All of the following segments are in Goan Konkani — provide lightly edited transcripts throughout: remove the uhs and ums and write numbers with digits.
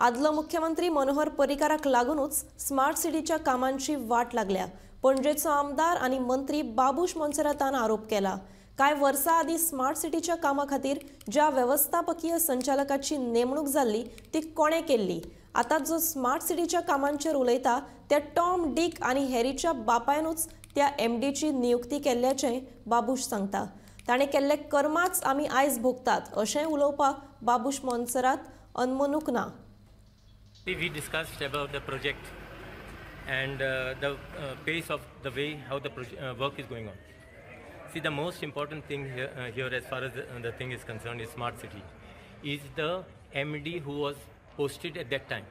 आदलो मुख्यमंत्री मनोहर पर्रीकाराक लागूनच स्मार्ट सिटीच्या कामांची वाट लागल्या. पणजेचो आमदार आनी मंत्री बाबूश मोन्सेरातान आरोप केला. कांय वर्सां आदीं स्मार्ट सिटीच्या कामा खातीर ज्या वेवस्थापकीय संचालकाची नेमणूक जाल्ली ती कोणें केल्ली? आतां जो स्मार्ट सिटीच्या कामांचेर उलयता त्या टॉम, डीक आनी हॅरीच्या बापायनूच त्या एमडीची नियुक्ती केल्ल्याचें बाबूश सांगता. ताणें केल्ले कर्माच आमी आयज भोगतात अशें उलोवपाक बाबूश मोन्सेरात अनमनूंक ना. We discussed about the project and the pace of the way how the work is going on. See, the most important thing here as far as the thing is concerned is smart city, is the MD who was posted at that time,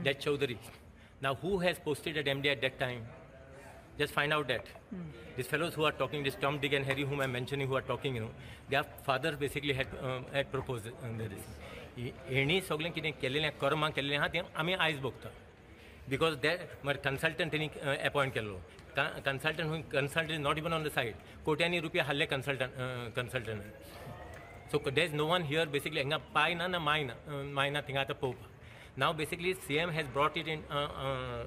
that Chaudhary. Now, who has posted at MD at that time? Just find out that. These fellows who are talking, this Tom, Dick and Harry whom I'm mentioning, who are talking, you know, their father basically had proposed this. हेणी सगळें कितें केल्लें कर्मां केल्लें आहा तें आमी आयज भोगता. Because that मागीर कन्सल्टंट तेणी एपॉयंट केल्लो. Consultant consultant is not even on the site. कोट्यांनी रुपया हाडले consultant. So there is no one here basically. हांगा पाय ना ना माय ना माय ना थिंगा आतां पळोवपाक. Now basically CM has brought it in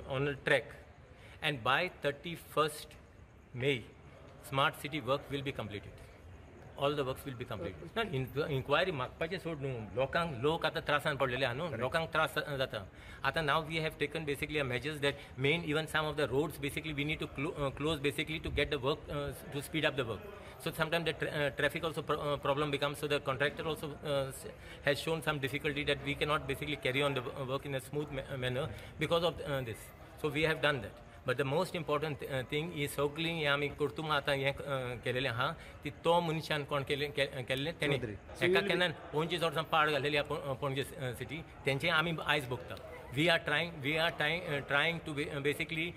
on a track and by 31st May smart city work will be completed. All the works will be completed. ना इन्क्वायरी मागपाचें सोड न्हू, लोकांक लोक आतां त्रासान पडलेले आहा न्हू, लोकांक त्रास जाता. आतां now we have taken basically a measures that main even some of the roads basically we need to close basically to get the work to speed up the work. So sometime the traffic also problem becomes. So the contractor also has shown some difficulty that we cannot basically carry on the work in a smooth manner because of this. So we have done that. But the most important thing is सगळीं हें आमी करतुमा आतां हें केलेलें आहा ती तो मनशान कोण केलें केल्लें तेणें एका केन्ना 25 वर्सां पाड घालेली आहा पणजे सिटी, तेंचें आमी आयज भोगता. We are trying to basically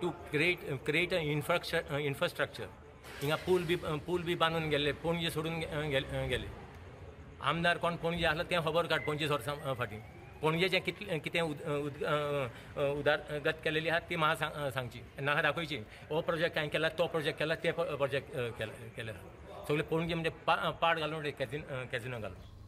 to create a infrastructure. हिंगा पूल बी बांदून गेल्ले, पणजे सोडून गेले. आमदार कोण पणजे आसलो तें खबर काड 25 वर्सां फाटीं पणजेचें कितलें कितें उदरगत केलेली आहा ती म्हाका सांगची, नाका दाखोवची. हो प्रोजेक्ट हांवें केला, तो प्रोजेक्ट केला, ते प्रोजेक्ट केले. सगळे पणजे म्हणजे पाड घालून कॅजिनो घालून.